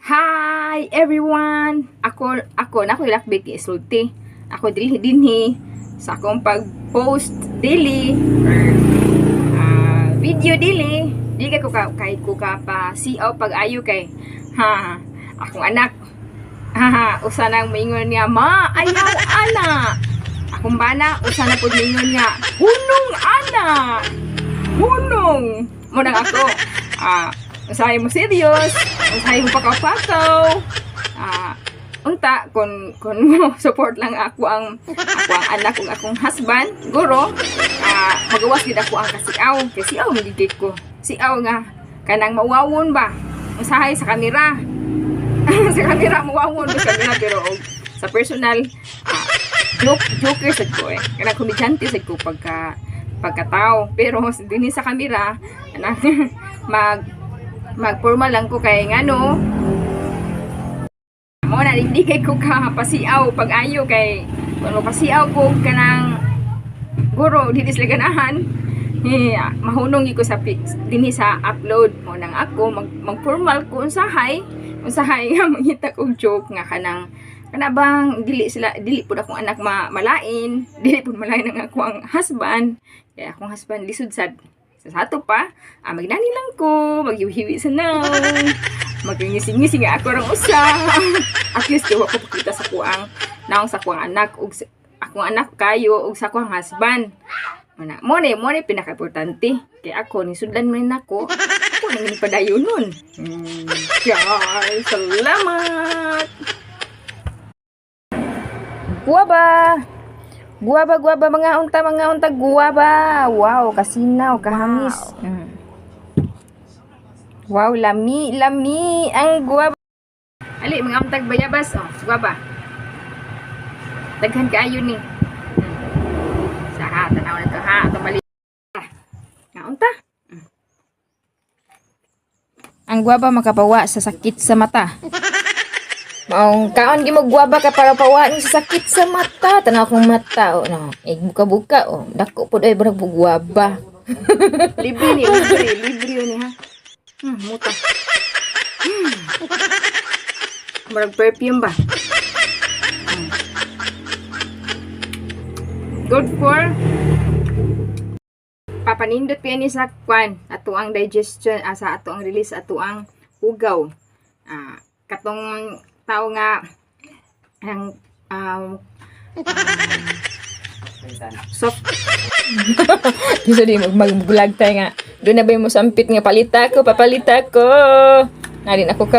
Hi everyone! Ako na ako ilakbit ni isulti. Ako dili dinhi sa akong pag-post daily or video daily. Di kay ko ka kay ko ka pa siaw pag ayo kay ha akong anak. Ha, usa nang moingon niya, "Ma, ayaw ana." Akong bana, usa na pud moingon niya, "Hunong ana. Hunong." Mo nang ako, usahay mo serious, usahay mo pakaw-pakaw. Unta kung mo support lang ako ang anak ug akong husband, guro, magawas gid ako ang kasiaw. Kay siaw man gid ko. Siaw nga kanang mawawon ba? Usahay sa kamera. Sa kamera mawawon ba sa kamera, pero og sa personal, joker sad ko eh. Kanang komedyante sad ko pagkatao. Pero dinhi sa kamera, anang magpormal lang ko kay ngano mo na hindi kay ko ka pasiaw pag ayo, kay kung mapasiaw ko kanang guro dili sila ganahan eh, mahunong gyud ko sa dinhi sa upload. Mo nang ako magformal ko unsahay nga mangita kog joke nga kanang kana bang dili sila, dili pud akong anak malain, dili pud malain ang ako ang husband, kaya akong husband lisod sad sa ato pa. Magnani lang ko, magyuhiwi sa naong, magngisi-ngisi nga ako rang usa. At least kay wa ko pakita sa kuang naong sa kuang anak ug akong anak kayo ug sa kuang husband. Mana mo ni pinaka-importante kay ako ni sudlan man nako, ako nang padayon nun. Guys, salamat. Guaba. Guaba, guaba, mga unta, guaba. Wow, kasinaw, kahamis. Wow, lami, lami ang guaba. Ali, mga untag bayabas, oh, guaba. Daghan kaayo ni. Sa tanaw na to ha, atong bali. Nga unta. Ang guaba makapawa sa sakit sa mata. Maong kaon gi mo guaba ka para pawa ni sa sakit sa mata. Tanaw akong mata oh no. Eh buka-buka oh. Dako pud ay barag guaba. Libre ni, libre, libre yun ni ha. Muta. Murag perfume ba? Good for papanindot pa ni sa kwan ato ang digestion, sa ato ang release ato ang hugaw. Katong tao nga ang soft. Gusto di mag-vlog tayo nga. Doon na ba yung musampit nga palita ko, papalita ko. Nalin ako ka.